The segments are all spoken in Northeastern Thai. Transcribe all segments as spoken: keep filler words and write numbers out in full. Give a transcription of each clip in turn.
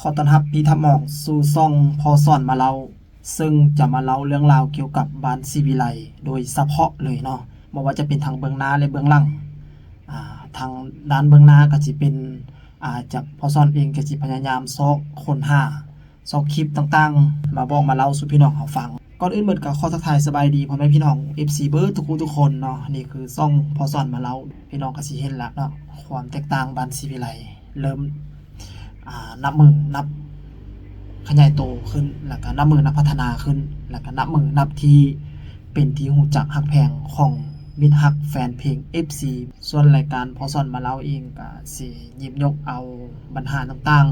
ขอต้อนรับพี่ทับหมองสู่ช่องพ่อสอนมาเล่า ซึ่งจะมาเล่าเรื่องราวเกี่ยวกับบ้านศรีวิไลโดยเฉพาะเลยเนาะ บ่ว่าจะเป็นทั้งเบื้องหน้าและเบื้องหลัง อ่า ทางด้านเบื้องหน้าก็สิเป็น อ่า จะพ่อสอนเองก็สิพยายามซอกค้นหา ซอกคลิปต่างๆ มาบอกมาเล่าสู่พี่น้องเฮาฟัง ก่อนอื่นหมดก็ขอทักทายสบายดีพ่อแม่พี่น้อง เอฟซี เบิดทุกผู้ทุกคนเนาะ นี่คือช่องพ่อสอนมาเล่า พี่น้องก็สิเห็นละเนาะ ความแตกต่างบ้านศรีวิไล เริ่ม อ่า นับมื้อนับขยายโตขึ้น แล้วก็นับมื้อนับพัฒนาขึ้น แล้วก็นับมื้อนับที่เป็นที่รู้จักฮักแพงของมิตรฮักแฟนเพลง เอฟซี ส่วนรายการพ่อสอนมาเล่าเองก็สิหยิบยกเอาปัญหาต่าง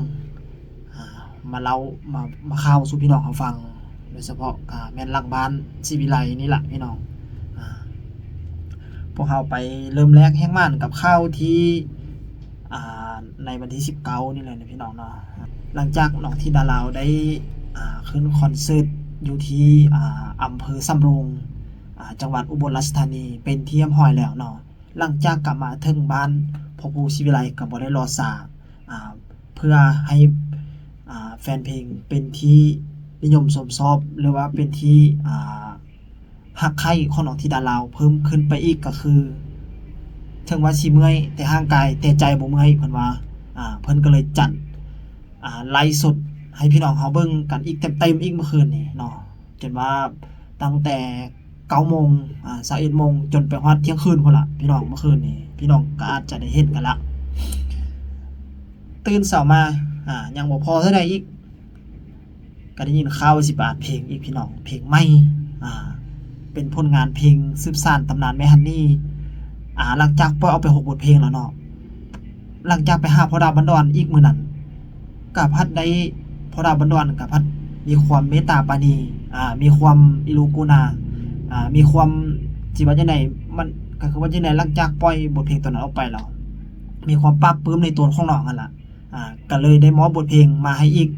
ๆ อ่า มาเล่า มา มาข่าวสู่พี่น้องเฮาฟัง โดยเฉพาะก็แม่นหลังบ้านศรีวิไลนี่ล่ะพี่น้อง อ่า พวกเฮาไปเริ่มแรกแฮงหมานกับข่าวที่ อ่า ในวันที่สิบเก้านี่เลยนะพี่น้องเนาะ หลังจากน้องธิดาลาวได้ อ่า ขึ้นคอนเสิร์ตอยู่ที่ อ่า อำเภอสำโรง อ่า จังหวัดอุบลราชธานีเป็นที่เรียบร้อยแล้วเนาะ หลังจากกลับมาถึงบ้านพ่อปู่ศรีวิไลก็บ่ได้รอช้า อ่า เพื่อให้ อ่า แฟนเพลงเป็นที่นิยมชมชอบ หรือว่าเป็นที่ อ่า ฮักใคร่ของน้องธิดาลาวเพิ่มขึ้นไปอีกก็คือ ถึงว่าสิเมื่อยแต่ร่างกาย แต่ใจบ่เมื่อย เพิ่นว่า อ่า เพิ่นก็เลยจัด อ่า ไลฟ์สดให้พี่น้องเฮาเบิ่งกันอีกเต็มๆอีกเมื่อคืนนี้เนาะ จนว่าตั้งแต่เก้าโมง อ่า สิบเอ็ดโมง จนไปฮอดเที่ยงคืนพู้นล่ะพี่น้อง เมื่อคืนนี้ พี่น้องก็อาจจะได้เห็นกันละ ตื่นเช้ามา อ่า ยังบ่พอเท่าใดอีก ก็ได้ยินข่าวว่าสิไปอัดเพลงอีกพี่น้อง เพลงใหม่ อ่า เป็นผลงานเพลงสืบสานตำนานแม่ฮันนี่ อ่า หลังจากปล่อยออกไปหกบทเพลงแล้วเนาะ หลังจากไปหาพ่อดาวบันดอนอีกมื้อนั้น ก็พัดได้ พ่อดาวบันดอนก็พัดมีความเมตตาปราณี อ่า มีความอีหลูกูนา อ่า มีความ สิว่าจั่งใด มันก็คือว่าจั่งใด หลังจากปล่อยบทเพลงตอนนั้นออกไปแล้ว มีความปลาบปลื้มในตัวของน้องนั่นล่ะ อ่า ก็เลยได้มอบบทเพลงมาให้อีก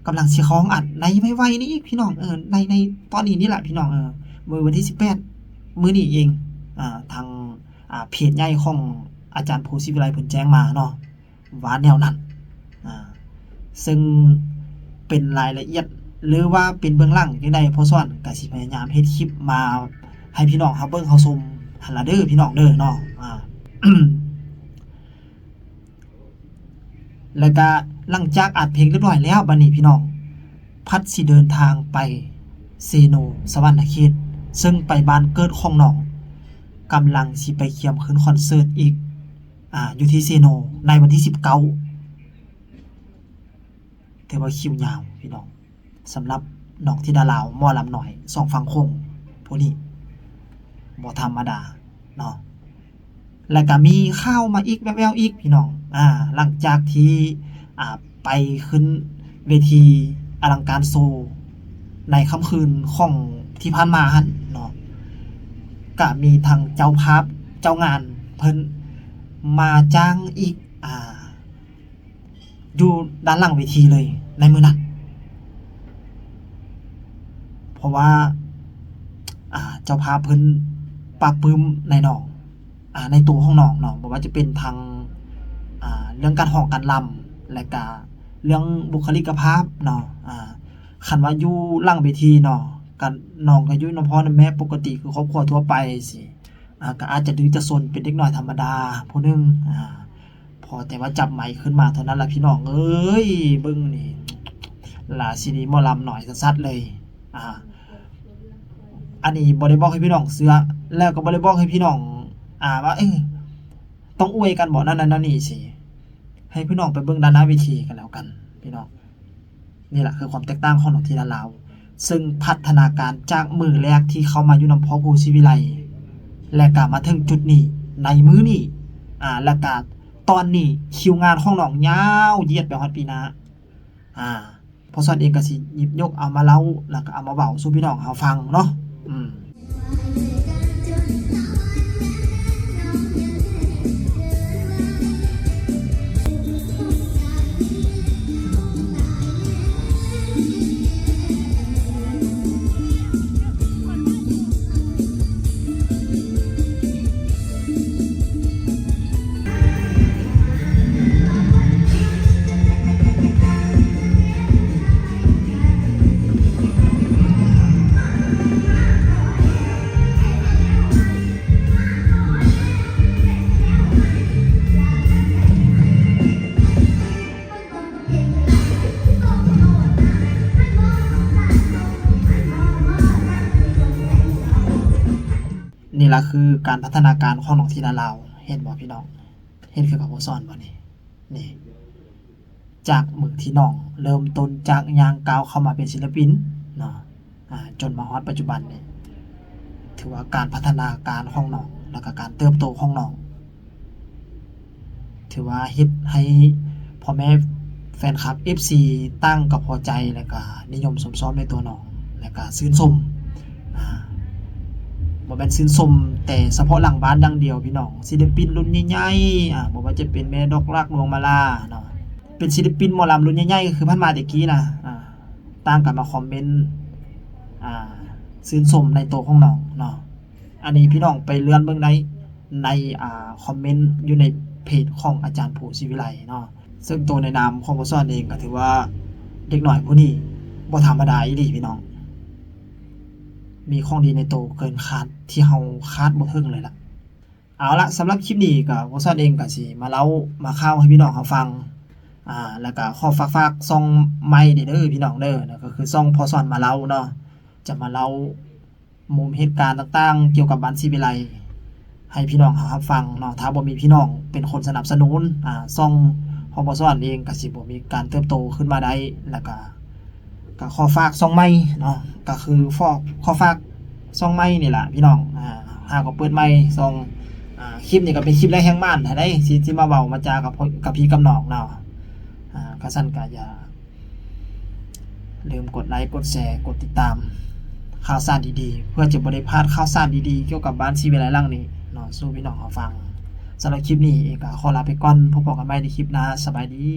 กำลังสิเข้าห้องอัดในไวๆนี้อีกพี่น้อง เออ ใน ในตอนนี้นี่แหละพี่น้อง เออ มื้อวันที่สิบแปด มื้อนี้เอง อ่า ทาง อ่า เพจใหญ่ของอาจารย์ภูศิวิไลเพิ่นแจ้งมาเนาะ ว่าแนวนั้น อ่า ซึ่งเป็นรายละเอียด หรือว่าเป็นเบื้องหลังจั่งใด พ่อสอนก็สิพยายามเฮ็ดคลิปมาให้พี่น้องเฮาเบิ่งเฮาชมหั่นล่ะเด้อพี่น้องเด้อเนาะ อ่า แล้วก็หลังจากอัดเพลงเรียบร้อยแล้ว บัดนี้พี่น้อง พัดสิเดินทางไปเซโน สะหวันนะเขต ซึ่งไปบ้านเกิดของน้อง กำลังสิไปเคียมขึ้นคอนเสิร์ตอีก อ่า อยู่ที่เซโน ในวันที่สิบเก้า ถือว่าคิวยาวพี่น้อง สำหรับน้องธิดาลาว หมอลำน้อยสองฝั่งโขงผู้นี้ บ่ธรรมดาเนาะ แล้วก็มีข่าวมาอีกแว่วๆอีกพี่น้อง อ่า หลังจากที่ อ่า ไปขึ้นเวทีอลังการโชว์ในค่ำคืนของที่ผ่านมาหั่นเนาะ ก็มีทางเจ้าภาพเจ้างานเพิ่นมาจ้างอีก อ่า อยู่ด้านหลังเวทีเลยในมื้อนั้น เพราะว่า อ่า เจ้าภาพเพิ่นปลาบปลื้มในน้อง อ่า ในตัวของน้องเนาะ บ่ว่าจะเป็นทาง อ่า เรื่องการฮ้องการรำ และกะเรื่องบุคลิกภาพเนาะ อ่า คันว่าอยู่หลังเวทีเนาะ กะน้องก็อยู่นำพ่อนำแม่ปกติคือครอบครัวทั่วไปสิ อ่า ก็อาจจะดื้อจะซนเป็นเด็กน้อยธรรมดาผู้หนึ่ง อ่า พอแต่ว่าจับไมค์ขึ้นมาเท่านั้นล่ะพี่น้องเอ้ย เบิ่งนี่ ราชินีหมอลำน้อยสัสๆเลย อ่า อันนี้บ่ได้บอกให้พี่น้องเชื่อ แล้วก็บ่ได้บอกให้พี่น้อง อ่า ว่า เอ้ย ต้องอวยกันบ่ นั่นนั่นนั่นนี่สิ ให้พี่น้องไปเบิ่งด้านหน้าเวทีกันแล้วกัน พี่น้อง นี่แหละคือความแตกต่างของน้องธิดาลาว ซึ่งพัฒนาการจากมื้อแรกที่เข้ามาอยู่นำพ่อภูศิวิไล และก็มาถึงจุดนี้ ในมื้อนี้ อ่า และก็ตอนนี้คิวงานของน้องยาวเหยียดไปฮอดปีหน้า อ่า พ่อสอนเองก็สิหยิบยกเอามาเล่า แล้วก็เอามาเว้าสู่พี่น้องเฮาฟังเนาะ อืม ก็คือการพัฒนาการของน้องธิดาลาว เห็นบ่พี่น้อง เห็นคือกับพ่อสอนบ่นี่ นี่ จากมื้อที่น้องเริ่มต้นจากย่างก้าวเข้ามาเป็นศิลปินเนาะ อ่า จนมาฮอดปัจจุบันนี่ ถือว่าการพัฒนาการของน้อง แล้วก็การเติบโตของน้อง ถือว่าเฮ็ดให้พ่อแม่แฟนคลับ เอฟซี ต่างก็พอใจ แล้วก็นิยมชมชอบในตัวน้อง แล้วก็ชื่นชม อ่า บ่แม่นชื่นชมแต่เฉพาะหลังบ้านอย่างเดียวพี่น้อง ศิลปินรุ่นใหญ่ๆ อ่า บ่ว่าจะเป็นแม่ดอกรัก ดวงมาลาเนาะ เป็นศิลปินหมอลำรุ่นใหญ่ๆ ก็คือผ่านมาแต่กี้นะ อ่า ต่างกันมาคอมเมนต์ อ่า ชื่นชมในตัวของน้องเนาะ อันนี้พี่น้องไปเลื่อนเบิ่งได้ใน อ่า คอมเมนต์อยู่ในเพจของอาจารย์ภูศิวิไลเนาะ ซึ่งตัวในนามของพ่อสอนเองก็ถือว่าเด็กน้อยผู้นี้บ่ธรรมดาอีหลีพี่น้อง มีของดีในตัวเกินคาดที่เฮาคาดบ่ถึงเลยล่ะ เอาละ สำหรับคลิปนี้ก็พ่อสอนเองก็สิมาเล่ามาข่าวให้พี่น้องเฮาฟัง อ่า แล้วก็ขอฝากๆ ช่องใหม่เด้อพี่น้องเด้อ นั่นก็คือช่องพ่อสอนมาเล่าเนาะ จะมาเล่ามุมเหตุการณ์ต่างๆ เกี่ยวกับบ้านศิวิไล ให้พี่น้องเฮารับฟังเนาะ ถ้าบ่มีพี่น้องเป็นคนสนับสนุน อ่า ช่องของพ่อสอนเองก็สิบ่มีการเติบโตขึ้นมาได้ แล้วก็ ก็ขอฝากช่องใหม่เนาะ ก็คือขอ ขอฝากช่องใหม่นี่ล่ะพี่น้อง อ่า หาก็เปิดใหม่ช่อง อ่า คลิปนี้ก็เป็นคลิปแรกแห่งบ้าน ถ้าได้สิ สิมาเว้ามาจากับพ่อ กับพี่กับน้องเนาะ อ่า ก็ซั่นก็อย่าลืมกดไลค์ กดแชร์ กดติดตามข่าวสารดีๆ เพื่อจะบ่ได้พลาดข่าวสารดีๆ เกี่ยวกับบ้านศิวิไลหลังนี้เนาะ สู่พี่น้องเฮาฟัง สำหรับคลิปนี้เองก็ขอลาไปก่อน พบกันใหม่ในคลิปหน้า สบายดี